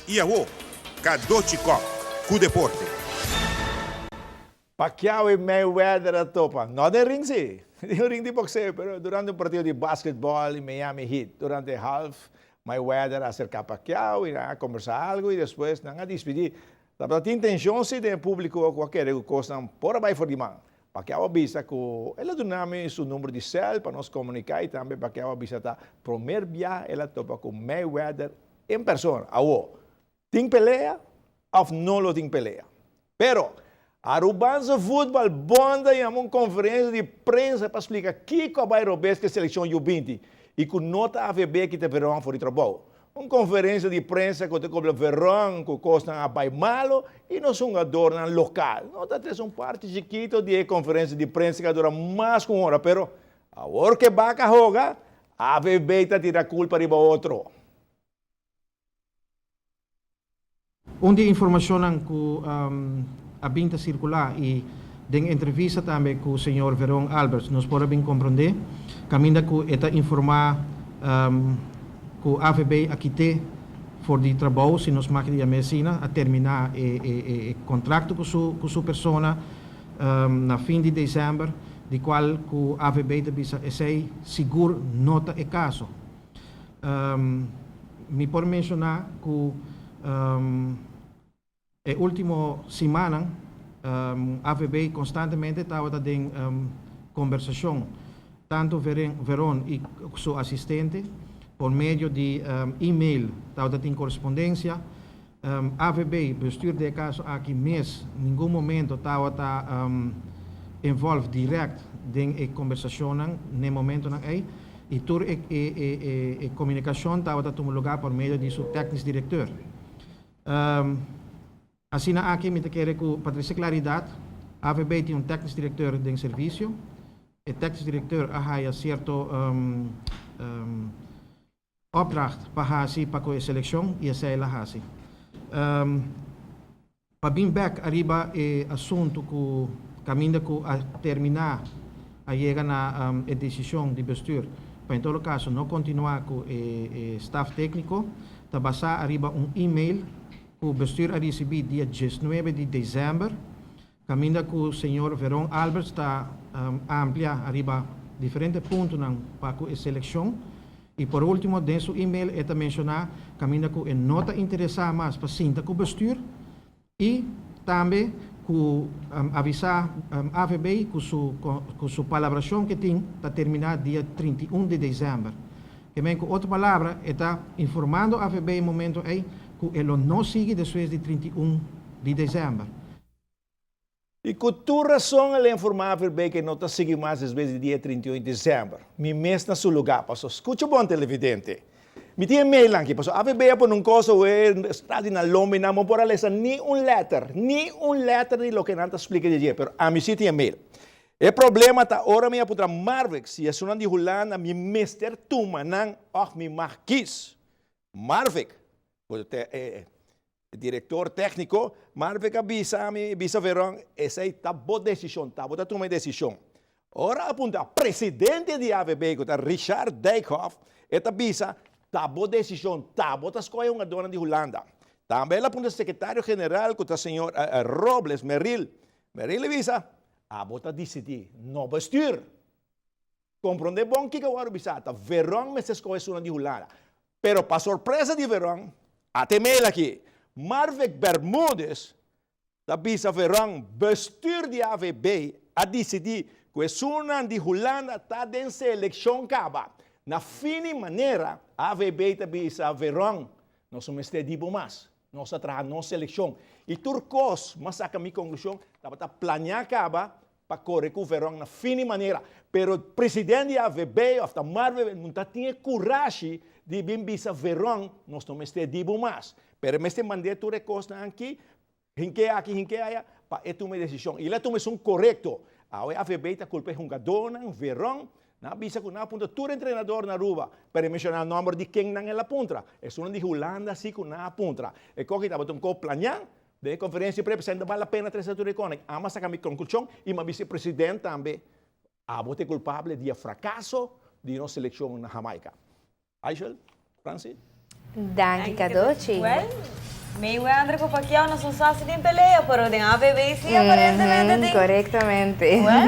I awo, Cadochi Kock ku deporte. Pacquiao i Mayweather a topa, no den ring si, den un ring di boxeo, pero durante un partido di basketball i Miami Heat. Durante half, Mayweather a acerca Pacquiao i nan a combersa algo i despues nan a dispidi. Tabata tin tension si den e publico cu a kere cu cosnan por a bay for di man. Pacquiao a bisa cu el a duna mi su number di cel pa nos comunica i tambe Pacquiao a bisa ta promer bia el a topa cu Mayweather en persona. Awo, tin pelea of no lo tin pelea? Pero, Arubanse Voetbal Bond a yama un conferencia di prensa pa splica kico a bay robes cu e seleccion Ju 20 y cu no ta AVB kita Veron for di trabou. Un conferencia di prensa cu ta cobra Veron cu cosnan a bay malo y nos hungadornan local. No ta trece un parti chikito di e conferencia di prensa cu a dura mas cu un ora, pero awor cu e baca hoga, AVB ta tira culpa riba otro. Un di e informashonnan ku a bin ta sirkulá i den entrevista tambe ku señor Veron Alberts nos por a bin komprondé kaminda ku e ta informá ku AVB a kit'é for di trabou si nos mag di yam'é asina, a terminá e kontrakto ku su ku su persona na fin di desèmber di kual ku AVB ta bisa esei sigur no ta e kaso. Mi por menshoná ku e último simannan AVB konstantemente tabata den kombersashon tantu Veron i su asistente por medio di e-mail tabata tin korespondensia. AVB, bestuur di e kaso aki mes ningun momento tabata involved direct den e kombersashonnan n'e momentonan ei i tur e e komunikashon tabata tuma lugá por medio di su technisch directeur. Asina aki mi ta kere ku pa trese klaridat AVB tin un technisch directeur den servisio. E technisch directeur a haya sierto Opdracht pa hasi pa ku e selekshon i esei el a hasi. Pa bin bek ariba e asuntu ku kaminda ku a terminá a yega na e desishon di bestür pa en todo kaso no kontinuá ku e staf tékniko ta basá ariba un e-mail ku bestür a risibí dia diesnuebe di desèmber Caminda cu señor Veron Alberts ta amplia ariba diferente puntonan pa cu e seleccion y por ultimo den su email e ta menciona caminda cu e no ta interesa mas pa sinta cu bestuur y tambe cu avisa AVB cu su cu su palabracion cu e tin ta termina dia 31 di december. Ke men cu otro palabra e ta informando AVB e momento ey cu e lo no sigui despues di 31 di december. I ku tur rason el a informá Verbeek e no ta sigui mas despues di dia 31 di desèmber. Mi mes na su lugá, paso skucha bon televidente. Mi tin e mail aki, paso AVB a pone un kos awe sta di nan lomba i nan no por a lesa ni un lèter, ni un lèter di loke nan ta splika di dje, pero ami si tin e mail. E problema ta ora mi a puntra Marvick si esunnan di Hulanda mi mester tuma nan òf mi mag kis. Marvick, ku ta e Direktor tékniko, Marvick a bisa mi, bisa Veron, esei ta bo desishon, ta bo ta tuma e desishon. Ora a puntra presidente di AVB ku ta Richard Dijkhoff, e ta bisa, ta bo desishon, ta bo ta skohe hungadónan di Hulanda. Tambe el a puntra sekretario general ku ta señor Robles Meril. Meril a bisa, abo ta disidí, no bestür. Komprondé bon kiko wòrdu bisá, ta Veron mester skohe esunnan di Hulanda. Pero pa sorpresa di Veron, ata e mail aki, Marvick Bermudez ta bisa Veron, Bestuur di AVB a disidí ku esunnan di Hulanda ta den selekshon kaba. Na fini manera, AVB ta bisa Veron, nos no mester di bo mas. Nos a traha nos selekshon. I tur kos, m'a saka mi konklushon, tabata planeá kaba pa kore ku Veron na fini manera. Pero president di AVB of ta Marve no ta tin e kurashi di bin bisa Veron nos no mester di bo mas. Pero e mester mand'é tur e kosnan aki, hink'é aki, hink'é aya, pa e tuma e desishon. I el a tuma esun korekto. Awe AVB ta kulpa e hungadónan, Veron, nan a bisa ku nan a puntra tur entrenador na Aruba, pero e menshoná nòmber di ken nan el a puntra. Esunnan di Hulanda si ku nan a puntra. E koki tabata un kos plañá, Den e konferensia di prensa no bal la pena trese tur e koning. Amo a saka mi konklushon i mi a bisa e president tambe, Abo ta e kulpable di e frakaso di nos selekshon na Jamaica. Aishel, Francie. Danki Cadochi. Well, Mayweather ku Pacquiao no son sa si tin pelea, pero den AVB si aparentemente tin. Korektamente. Well.